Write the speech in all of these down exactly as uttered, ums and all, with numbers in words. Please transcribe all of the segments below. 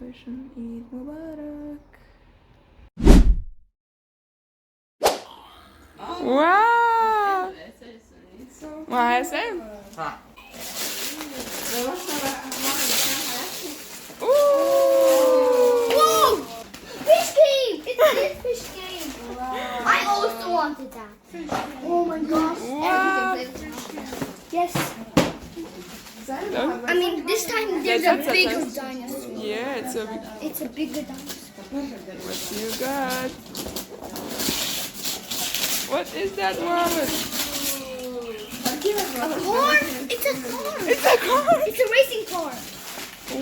Eid Mubarak. Wow! Wanna have some? ها. Ooh! Whoa! Fish game! It's this fish game! I also wanted that. Oh my gosh. Wow! Yes. I mean, this time there's a bigger dinosaur. Yeah, it's a big. It's a bigger dinosaur. What you got? What is that, Mohammed? A car? It's a car! It's a car! It's a racing car!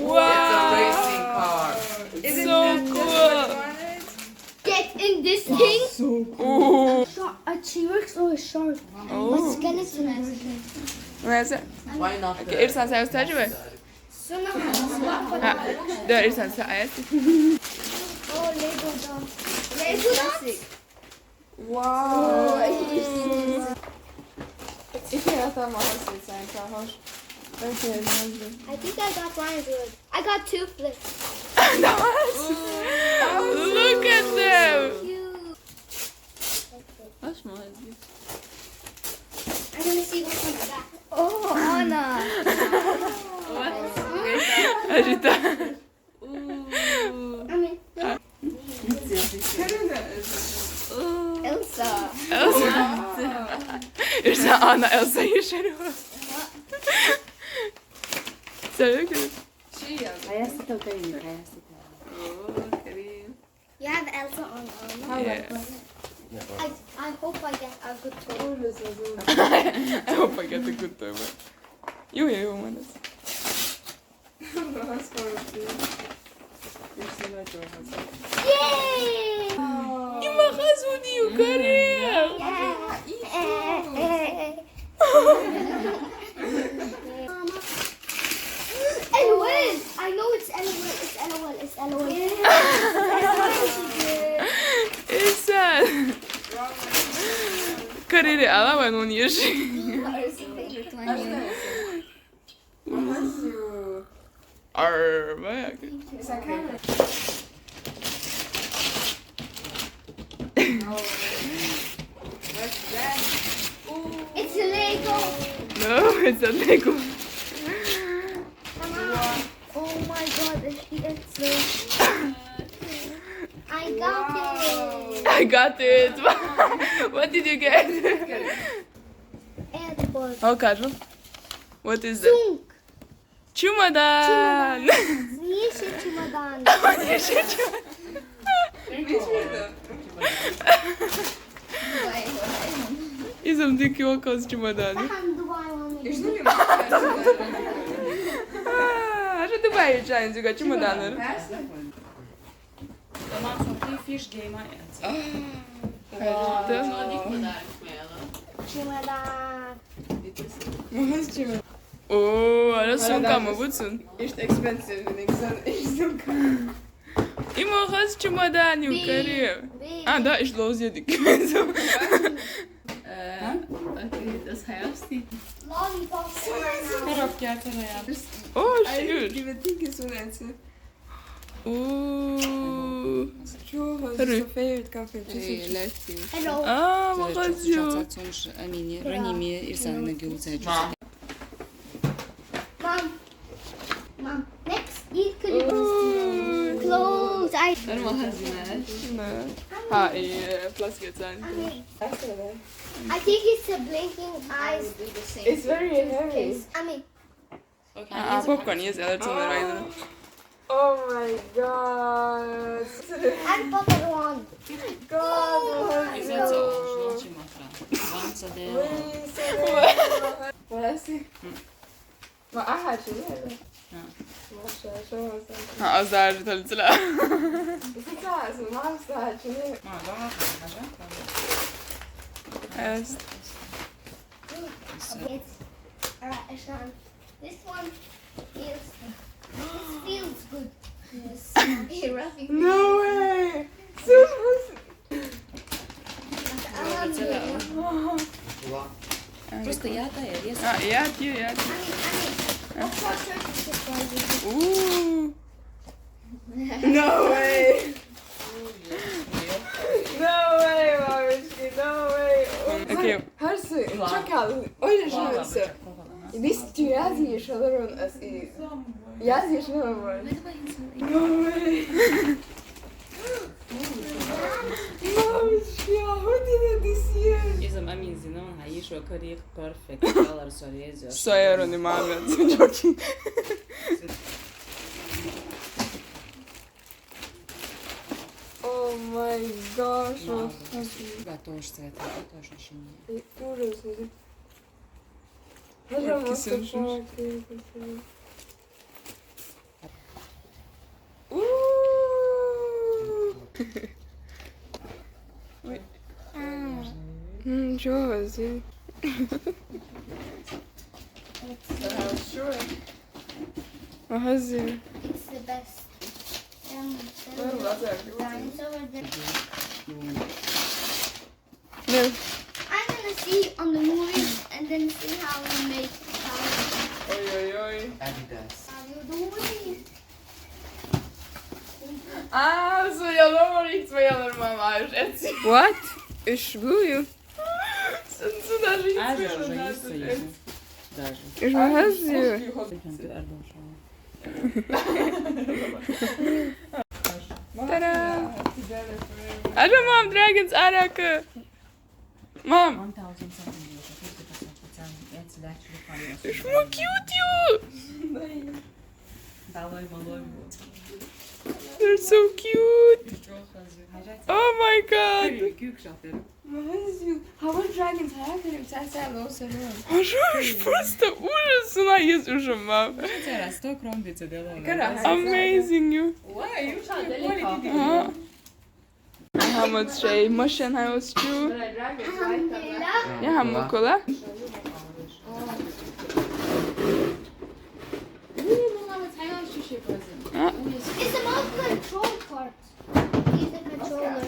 Wow! It's a racing car. It's so cool! Get in this thing! Ooh! Shark, a T-Rex or a shark? A Oh! skeleton version. Where's it? Why not? Okay, Irsan, sen üstüne mi? Sonra Ha, dur Irsan, sen ayas. Oh, Lego'dan. Lego'dan? Wow! İki yatağı masa seçsen sarhoş. Ben sevmezdim. I think I got Ryan's wood. I got two flips. Look at them! Cute. Açma hadi. I'm gonna see what's on the back. Oh, Anna. Acıdı. I mean, Bitti. Elsa. Elsa. Irsan, Anna Elsa yaşarıyor. Söyle kızım. Şey yaz. Kayası tokayım, kayası tokayım. Oo, Karim. You have Elsa on Anna. Yeah. I, I hope I get a good toy. Doğru sözü. I hope I get a good toy. Yo, yo, yo, man. Rahatsız. Yükselen çorbası. Yay! You my husband, you Karim. Yeah. Eh, eh, eh. L O L. I know it's L O L. It's L O L. It's L O L. Irsan. Kareli ala ben onu yaşayayım. Arr, bayağı. Sakın. It's a Lego. No, it's a Lego. Oh my god, it's the Lego. I got it. I got it. What did you get? Airport. Oh, Kadro. What is that? Sunk. Чемодан. Niye şey çamadan? Изам дикий около чемодана. Tahan Dubai one. Yüzünü mü? А, что ты боишься, Индиго, чемоданы? Ters mi? Tamam, sonra fish game yaz. Harita. Çamadan. Mahaz çimen. О, а сумка мы будем? İşte expensive, ne güzel. İşte sumka. И мы раз чемодан, Карим. Big. А, да, и что здесь? Äh, okay, das heißt, die Lollipop. Koropki hatırlayalım. О, Ay, shoot. gibi think is one answer. Ooh. Çoğu Hadi. Sofia with coffee. Hello. А, мы раз. Амини, Ирсана Гюлцаджу. Mom. Mom. Mom. Next, eat Ooh. Clothes. I. Var mı hazine? Да. А, и пластик. I mean, I think it's the blinking eyes. It's very heavy. I mean, А, попкорн есть, я тут нормально. Oh my god. I'm Papa Juan. God. Güzel olmuş, lan çimatra. Vansa de. Merci. Ma aha, çiğ mi? Ha. Maşallah, çok güzel. А, азар тэлцэлэ. Isıtsa, sınavsa, çiğ mi? Ha, daha fazla. Yes. It's, uh, Ishan. This one feels. This feels good. Yes. You're rubbing. No way. Sus, sus. Um, Просто я тая, я А, я, я, я. I mean, I mean, of course, Turkish is fine. Ooh. No way. No way, мамочки, no way. Окей. Her şey çok alın. Öyle şey. Biz tu yaz yaşalar on as i yaz yaşalar on. No way. Мамочки, а вот это this year. Изам амин зинон, ха, ишо карих perfect color, sorry, езё. Сояро не мамет. Joking. Oh my gosh. Готовишь цвета, тоже очень. Ужас. Пожалуйста, пожалуйста. Ooh. Wait. Mm, Josie. It's, uh, sure. Aha, Zee. It's the best. Um, I love that. Dinosaur. No. I'm gonna see on the movies and then see how we make it. Ой-ой-ой. Adidas. How you doing? А, своя лорик, своя нормальная. What? Ишблую? Сюда же. Даже. Ишмагазию. Та-дам! Аджа, мам, Dragons арака. Мам. Ишмо cute you. They're so cute. Oh my god. How much Dragons? Аджа, просто ужас, сюда есть уже, мам. Amazing you. Ага. Ага, вот шей, машина устю. Я хаму кола. It's a mouse control cart. He's the controller.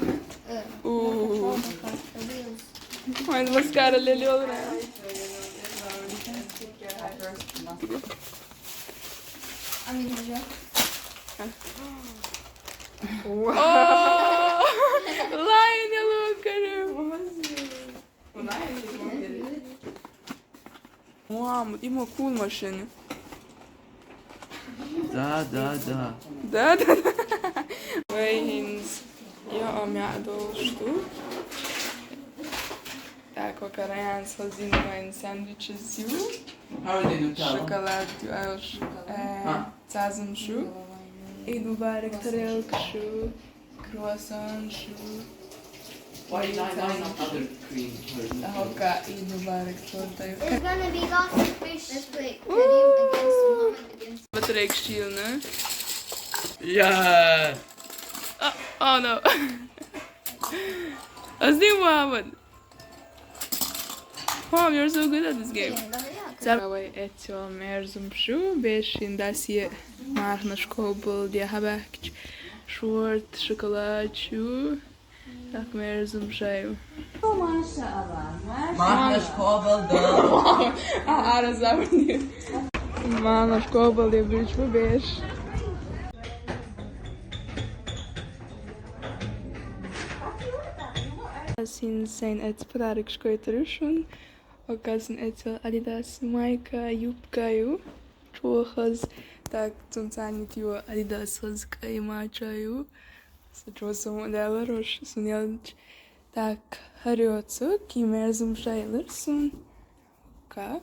Uh, ooh. The wheels. Ой, маскара лелёна. I mean, yeah. Wow. Lion, я лукарю. Мам, има cool машины. Да, да, да. Да, да, да. Вейнс. Я ам я адол шту. Так, окей, Райан, созин вайн сэндвичес ю. How are they, Nutella? Шоколад ю, аш, э, цазым шу. Ид мубарак тарелка шу. Круассан шу. Why not, why not other cream? Ага, Ид мубарак торта ю. There's gonna be lots of fish. Let's play Karim against Mohammed against. Батарейка шилна. Yeah. Oh, oh no. Аз не Мухаммад. Mom, you're so good at this game. Давай эцо мерзум шу, бешин дасье мархнаш кобл, де хабахч, шорт, шоколад шу. Так мерзум шаю. Мархнаш кобл, да. А, ара завни. Мархнаш кобл, де брич беш. Син сайн эц подарок шкой трушун. Окказын эцо Adidas майка, юбка ю. Чухаз так цунцанит ю Adidas хаз каймача ю. Са чо саму дала рош сунелч. Так, харёцу, ки мерзум шайлар сун. Ка.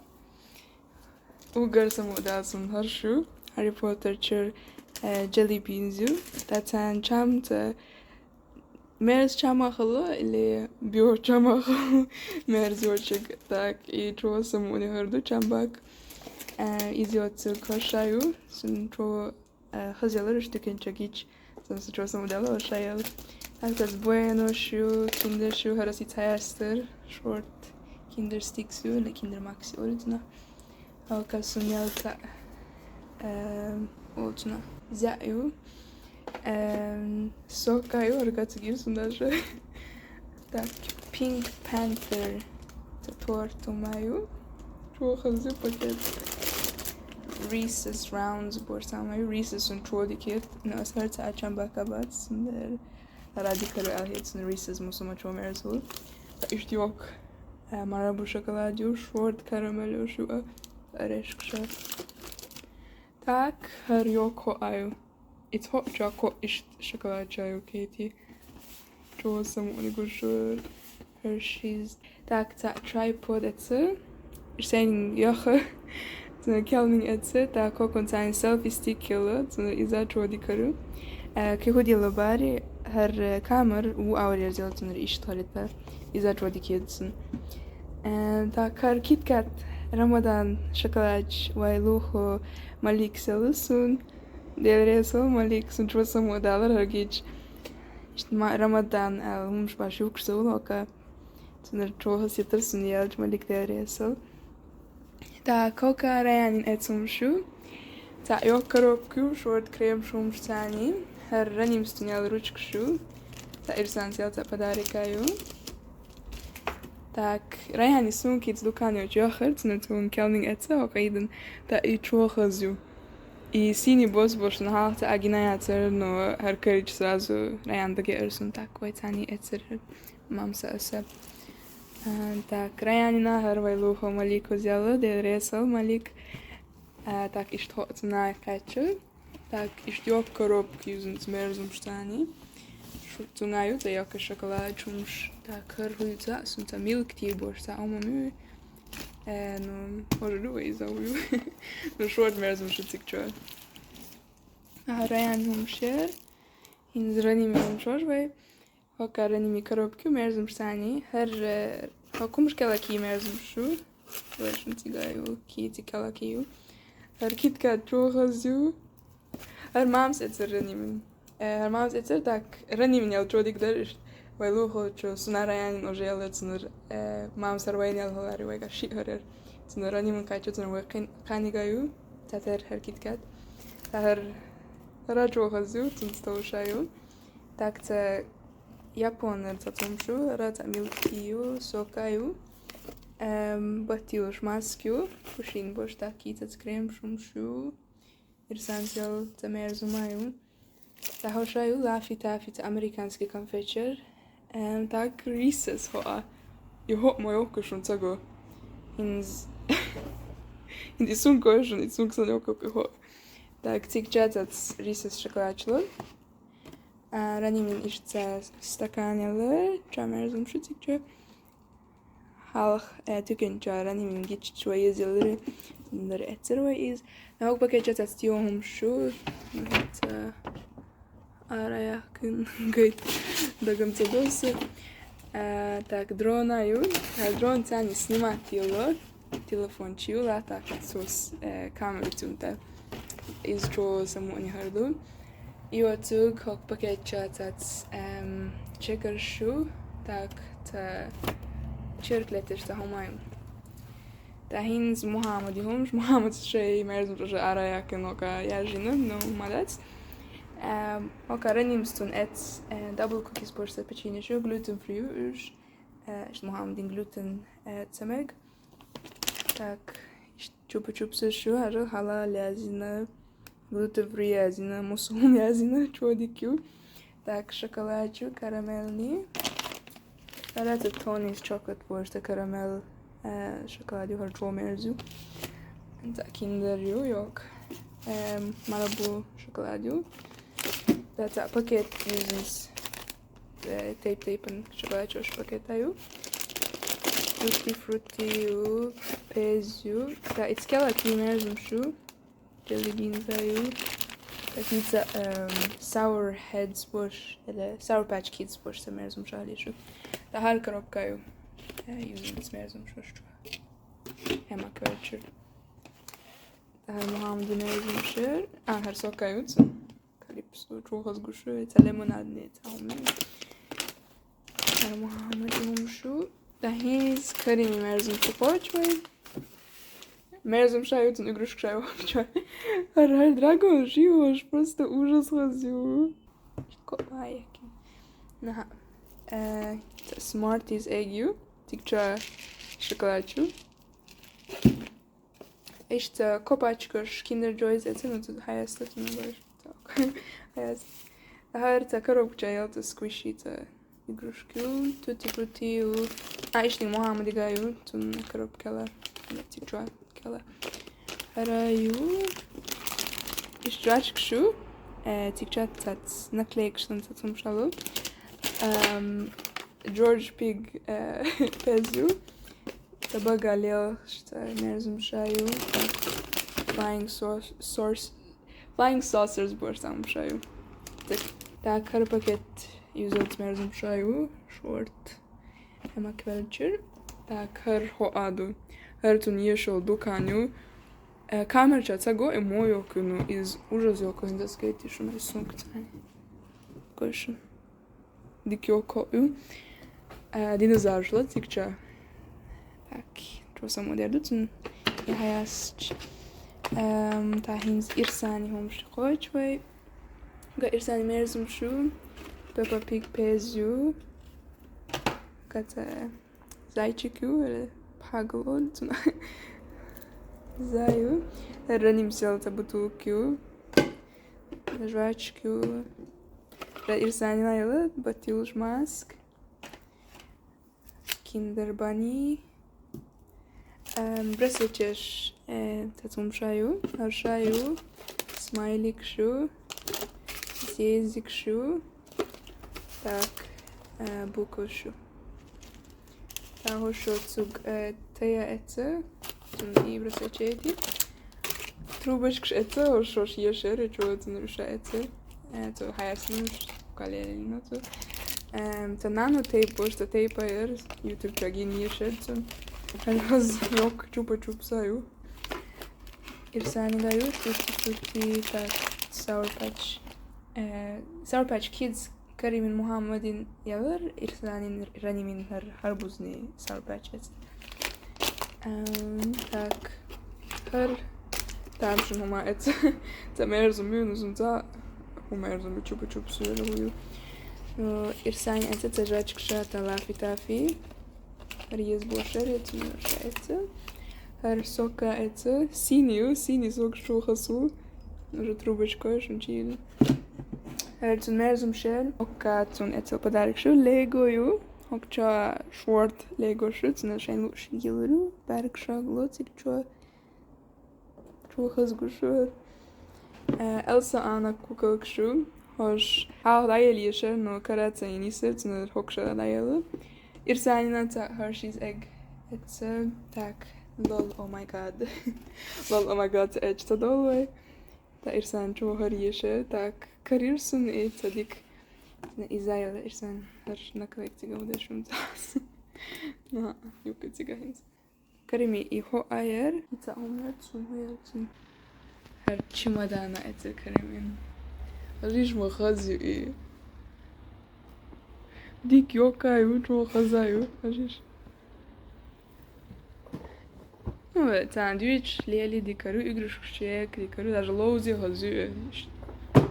Угар саму дала сун харшу. Harry Potter чур, э, Jelly Beans ю. Тацан чам ца мерз чамахала или био чамахала мерз очек. Так, и чо саму не харду чамбак. Э, изиоцу кошаю. Сун чо Э, хазялар уж тыкенчагич. Сам сычо саму дала шаял. Так, тас Bueno шу, Kinder шу, харас и цаястер, шорт, Kinder Sticks ю, или Kinder Maxi олицна. Алка сумялка, эм, олцна. Зя ю. Эм, сока ю, аргацгир сундаша. Так, Pink Panther. Торту маю. Чухазы пакет. Reese's Rounds бохуш цхьа хӀума ю, Reese's-ун чӀоагӀа дика хет, но ас хӀара цхьа а чам баьккха бац, цундела хӀара дикадар аьле хет сона Reese's, масса хӀума чӀоагӀа мерза хул. ТӀаккха иштта йоккха, э, Марабу шоколад ю, шорта карамель ю, шу а, орешка ша. ТӀаккха хӀара йоккха хӀоъ ю. Итт хӀоъ чу кхоъ иштта шоколад ча ю кхетий. ЧӀоагӀа самукъане гуш Hershey's. ТӀаккха цхьа Tripod эцар. Уж сайниг йоах. Цун кӀелниг эцар. ТӀаккха кокон цхьана selfie stick хилла. Цун иза чӀоагӀа дикадар ю. Э, кхы хӀама дилла бари, хӀара камера ву аур ерзал цун иштта хилийта. Иза чӀоагӀа дика хет сона. Э, тӀаккха хӀара Kit Kat Рамадан шоколад ча вай лохо Малик села сона. Дела реза хилва, Малик, сона чӀоагӀа самукъадалар хӀара гича. Иштта ма-, Рамадан аьле хӀумаш башха юкъаш ца хул хӀокхо. Цунна чӀоагӀа хазийтар сона яьлча, Малик, Дела реза хилва. ТӀаккха хӀокхо Райанина эцар хӀумаш ю. Цхьа йоккха коробка ю, шорта крем шу хӀумаш царна. ХӀара Ранимас тӀа яьлла ручкаш ю. Цхьа ирсанца яьлла цхьа подарок ю. ТӀаккха Райанина сумка из дукан йолча яхар, цунна цун кӀелниг эцар, хӀокхо Ӏийдина. ТӀаккха из чӀоагӀа хоза ю. И синий бос бошна хьалха цхьа а гина яцар, но хӀара карийча сразу Райанина дагаяр сона, тӀаккха вай царна эцар, мамас а, ас а. А, тӀаккха Райанина хӀара вай лохо Малика хоза яьлла, Дела реза хилва, Малик. А, тӀаккха иштта хӀоъ цунна кхаьчар. ТӀаккха иштта йоккха коробка юзанца мерза хӀумаш царна. Шу-, цунга ю цхьа йоккха шоколад ча хӀумаш. ТӀаккха хӀара хӀуй цхьа, сона цхьа milk tea бохуш цхьа хӀума ю. Э, ну, може, ну, вай иза ю. Ну, шорта мерза хӀумаш цига чу. А, Райанина хӀумаш яр. ХӀинца Ранимина хӀумаш йоах вай. ХӀокхо Ранимина коробка ю, мерза хӀумаш царна. ХӀара, э, хӀокхо хӀумаш кӀелхьа кий мерза хӀумаш ю. Вай шун цига ю, кий цига кӀелхьа кий ю. ХӀара Kit Kat чӀоагӀа хоза ю. ХӀара мамас эцар Ранимина. Э, хӀара мамас эцар, тӀаккха Ранимина яьлча чӀоагӀа дика дар иштта. Вай лохо чу сона, Райанина уже яьлар цунна, э, мамас хӀара вайна яьлча хилар, вайга шиъ хӀара яр. Цунна Ранимина кхаьчар, цунна вай кхин-, кхаьнниг ю. Цхьатерра хӀара Kit Kat. ТӀаккха хӀара, хӀара чӀоагӀа хоза ю, цунца товш а ю. ТӀаккха цхьа японер цхьа хӀумаш ю, хӀара цхьа milk tea ю, сок а ю. Эм, батталуш маска ю, кушин бошта кий цхьа крем шу хӀумаш ю. Ирсанца яьлла цхьа мерза хӀума ю. ТӀаккха хӀара шу ю Laffy Taffy, цхьа американски конфет яр. Эм, тӀаккха Reese's хӀоъ а. И хӀоъ ма йоккха шуна ца го. ХӀинца, хӀинца и сумка шуна, и сумка санна йоккха хӀоъ. ТӀаккха цига чу цхьацца Reese's шоколад чу лур. А, Ранимина иштта цхьа стакан яьлар, ча мерза хӀумаш ю цига чу. Хьалха, э, туькан чу Ранимина гича чу вай из яьлар, нур эцар вай из. ХӀокху пакет чу цхьацца тио хӀумаш ю, цхьа ара яхкин гайт дагам ца досу. Э, тӀаккха дрон а ю, а дрон царна снимать йолу. Телефон чу ю латтахь, цо с-, э, камера цунна тӀе. Иза чӀогӀа самукъане хир ду. И оцуьнга хӀокху пакет чу цхьацца, эм, чекарш ю, так, цхьа черк леташ цхьа хӀума ю. ТӀаккха хӀинца Мухьаммада хӀумаш, Мухьаммада шайн мерза хӀумаш уже ара яьккхина, хӀокхо яжина, ну, ма дац. Эм, хӀокхо Ранимас цунна эцна, э, double cookies бохуш цхьа печеньеш ю, gluten free ю уьш. Э, иштта Мухьаммадин глютен, э, ца мега. Так, иштта чупа-чупсаш ю, хӀара хьалал яздина, глютен фри яздина, муслим яздина, чӀогӀа дика ю. Так, шоколад ю, карамельный. ХӀара цхьа Tony's Chocolate бохуш цхьа карамель, э, шоколад ю, хӀара чӀогӀа мерза ю. ХӀинца киндер ю, йоккха. Эм, марабу шоколад ю. Да, цхьа пакет юзанца. Э, тайп-тайпана шоколад чӀогӀа пакета ю. Tutti Frutti ю, Pez ю. Да, it's кӀелхьа кий мерза хӀумаш ю. Jelly beans а ю. Такие ца-, эм, Sour Heads бохуш, или Sour Patch Kids бохуш, цхьа мерза хӀумаш а леш ю. Да, хӀара коробка ю. Э, юзанца мерза хӀумаш ю чӀогӀа. Хьемаквачур. Да, хӀара Мухьаммадин мерза хӀумаш ю. А, хӀара сок а ю цу. Калипсо, чӀогӀа хаза гуш ю, цхьа лимонадный цхьа хӀума ю. ХӀара Мухьаммадин хӀумаш ю. Да, хӀинца Каримин мерза хӀумаш кхочу вай. Мерза хӀумаш а ю цунна, игрушкаш а ю вообще. ХӀара, хӀара дракон ши вош, просто ужас хаза ю. Ко-, ай, яки. Наха. Э, Smarties egg ю. Цига чу шоколад ю. Иштта копачкаш Kinder Joy эцна, ну, цу хьаяста цунна баш. Так. Хьаяста. ХӀара цхьа коробкача яла цу сквиши цхьа игрушка ю, Тутти Фрутти ю. А, иштта Мухаммадига ю, цунна коробка яла. Цу чу кела. ХӀара ю. Иштта жвачкаш ю. Э, цу чу цхьацца наклейкаш санна цхьацца хӀумнаш ю. Эм, George Pig, э, пеза ю. Табага лелаш цхьа мерза хӀумнаш ю. Flying Sau-, Sauce-, Flying Saucers бохаш цхьа хӀумнаш ю. Так, так, хӀара пакет юзац мерза хӀумнаш ю. Шорт. Хьамак велчир. Так, хӀара хӀо а ду. ХӀара цунна ешал дукан ю. Э, камера чу ца го, э, мо йокуну, из ужас йокуну, хӀанз аз кхетий шуна, из сумка цхьа. Кой шуна. Дика йока ю. Э, динозавраш ла цу чу. Так, чу сама дер ду цунна. Я хьаясча. Эм, та хӀанз ирсани хӀумнаш кхоачаш вай. Га ирсани мерза хӀумнаш ю. Пеппа Пиг пеза ю. Ка цхьа зайчик ю, или пхьагало, цунна. Зай ю. Раним сел цхьа бутылка ю. Жвачка ю. Ра ирсани ла яла, батилш маск. Kinder Bunny. Эм, браслеташ, э, цхьацца хӀумнаш ю, хӀара ю, смайликаш ю, зезикаш ю, так, э, букваш ю. Та хӀо шо цуг, э, тая эцна, цунна и браслеташ эти. Трубочкаш эцна, хӀо шо ешар, чу цунна руша эцна. Э, цу хьаясна, калелина цу. Эм, та нано тейп, бо цу тейпа яр, YouTube чу гин ешар цунна. ХӀанз йока Чупа-Чупса ю. Ирсанига ю, Тутти Фрутти, так, Sour Patch. Э, Sour Patch Kids Каримин Мухаммадин ялар, ирсанин Ранимин хӀара, хӀара бузни Sour Patch эцна. Эм, так. ХӀара тамашийна хӀама эцна. Цхьа мерза хӀума ю, ну, цхьа хӀама мерза хӀума ю, Чупа-Чупс ю, ю. Ну, ирсани эцна цхьа жвачка ша, та Лаффи Таффи. ХӀара еза бохар, я цунна ша эцна. ХӀара сока эцна. Сини ю, сини сок чу хаза ю. Уже трубочкой шун чийна. ХӀара цунна мерза хӀумнаш яр. ХӀокха цунна эцна подарок ю, Лего ю. ХӀокха чу шорт Легош ю, цунна шайна луш йилар ю. Барг шаг лоцик чу. Чу хаза гуш ю. Э, Элса Анна куколкаш ю. ХӀорш хьалха дӀаяла ешар, но кара ца йинисар, цунна хӀокха шера дӀаяла. Ирсанина цхьа Hershey's Egg эцна. Так, лол, oh my god. Лол, oh my god, цхьа эч ца дол вай. Та ирсан чу хӀара ешар, так, карир сун и цадик. Иза яла ирсан хӀара наклейка цига удешум цас. На, юка цига хинц. Карими и хӀо а яр, и цхьа хӀума яр, цун хӀо яр, цун. ХӀара чемодана эцна Каримин. Ажиш ма хаза ю и. Дика йока ю, чу хаза ю, ажиш. Ну, цхьана дуьйцуш лелий дика ю, игрушкаш чу ека дика ю, даже ловзий хаза ю,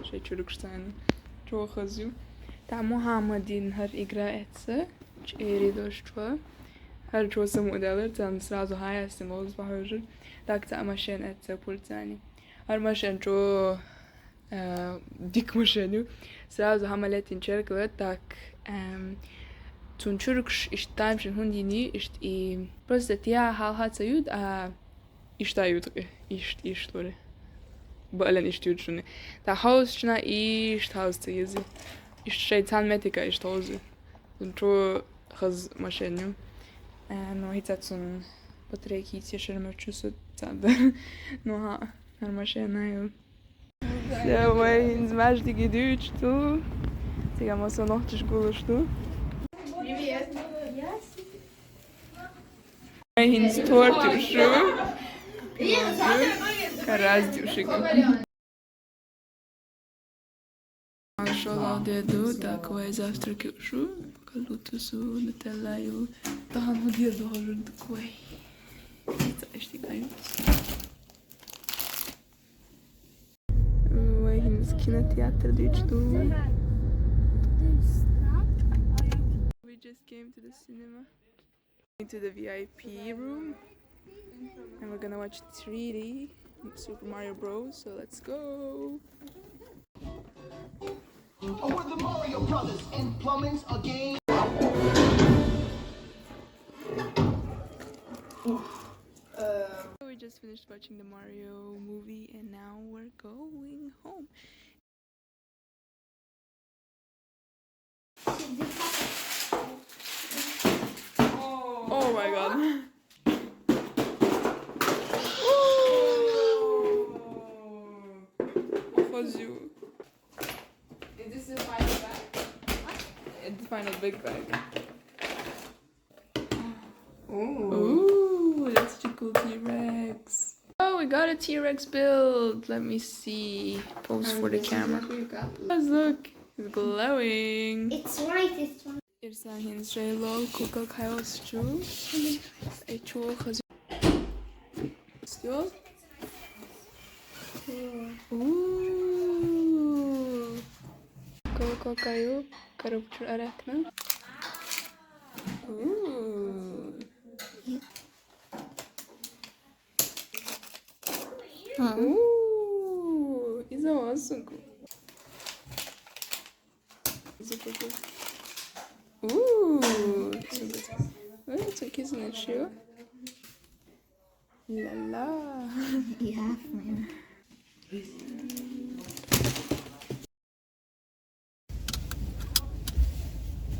шоай чурукаш цхьана. Чу хаза ю. Та Мухаммадин хӀара игра эцна, чӀери дош чу. ХӀара чу саму делар, цхьана сразу хьаястина ловза бахьожур. Так цхьа машен эцна пуль цхьана. ХӀара машен чу, э, дика машен ю. Сразу хӀама летин черкала, так, эм, цун чурукаш иштта тамашийна хӀунда йиний, иштта и. Просто тя хьалха ца юд, а ишта юд, ишт, ишт лури. Бален ишта юд шуни. Та хьовзача ишта хьовза ца ези. Ишта шоай цхьана метика ишта хьовза. Цун чу хаза машен ю. Э, но хӀинца цун батарейка йицъеш яр, ма чу су цхьа дар. Ну хӀа, хӀара машен ю. Всё, вай хӀинца маьждиге дуьйцуш ду. Цига масса нохчаш гулаш ду. Вай хӀинца торт юаш ю. Караз юаш ю. ШоллагӀа де ду, так, вай завтрак юаш ю. Калутус ю, нутелла ю. Тахан хӀу дер ду хьожур ду вай. Ица иштта кайм. Вай хӀинца кинотеатр дуьйцуш ду. We just came to the cinema. Into the V I P room. And we're gonna watch three D Super Mario Bros. So let's go. We're the Mario Brothers and plumbing's a game. We just finished watching the Mario movie and now we're going home. Oh my god. Oh, Dieu. Is this the final bag? It's the final big bag. Oh. Ooh, that's such a cool T-Rex. Oh, we got a T-Rex build. Let me see. Pose for the camera. Guys, look, it's glowing. It's white, it's white. Ирсэн хинсрээ лол Кока Кола шүү. Эчүү хаз. Стё? Ooh. Кока Кола коробчур аракна. Ooh. Ooh, иза осугу. Ooh, so good. Ooh, so кисна чё? Ла-ла. Yeah, man.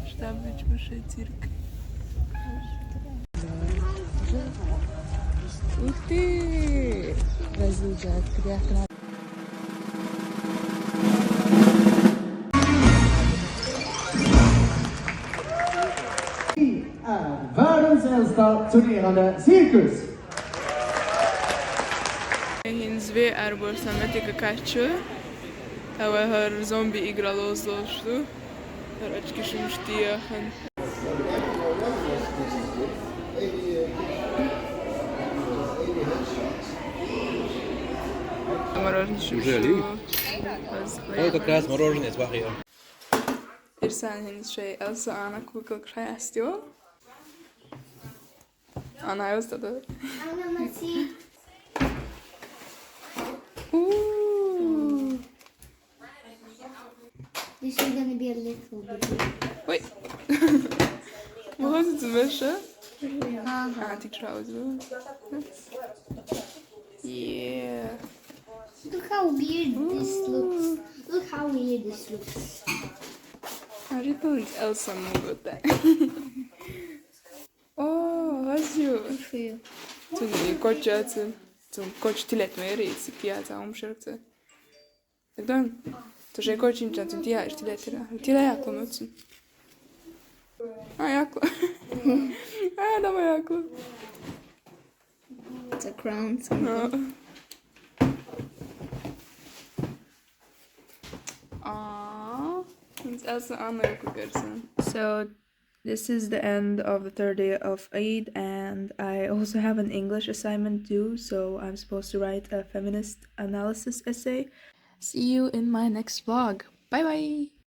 Штаб мышетирк. Ух ты! Различать приятно. En verdenshelste turnerende circus. Хинзве арбор самете какачу. Ава хар зомби игралоз лошту. Хар очки шумштияхан. Мороженое шумшту. Ой, как раз мороженое с вахью. Ирсэн хинсрээ Элса Анна кукол шаястё. Она его стада. Ананасы. Ooh. This is gonna be a little bit. Ой. Может, ты знаешь, а? Ага. А, ты что, вот, да? Yeah. Look how weird this looks. Look how weird this looks. А что он Элса могут, да? О, Азю. Good for you. Цун и кочацы. Цун коч тилет мэри, сикия, ца умшерцы. Тогда тоже коч инча, цун тия, тилет тира. Тира я кунуцун. А, я ку. А, давай я ку. It's a crown. А. А, Элса Анна кукерсэн. So, this is the end of the third day of Eid, and I also have an English assignment due, so I'm supposed to write a feminist analysis essay. See you in my next vlog. Bye bye!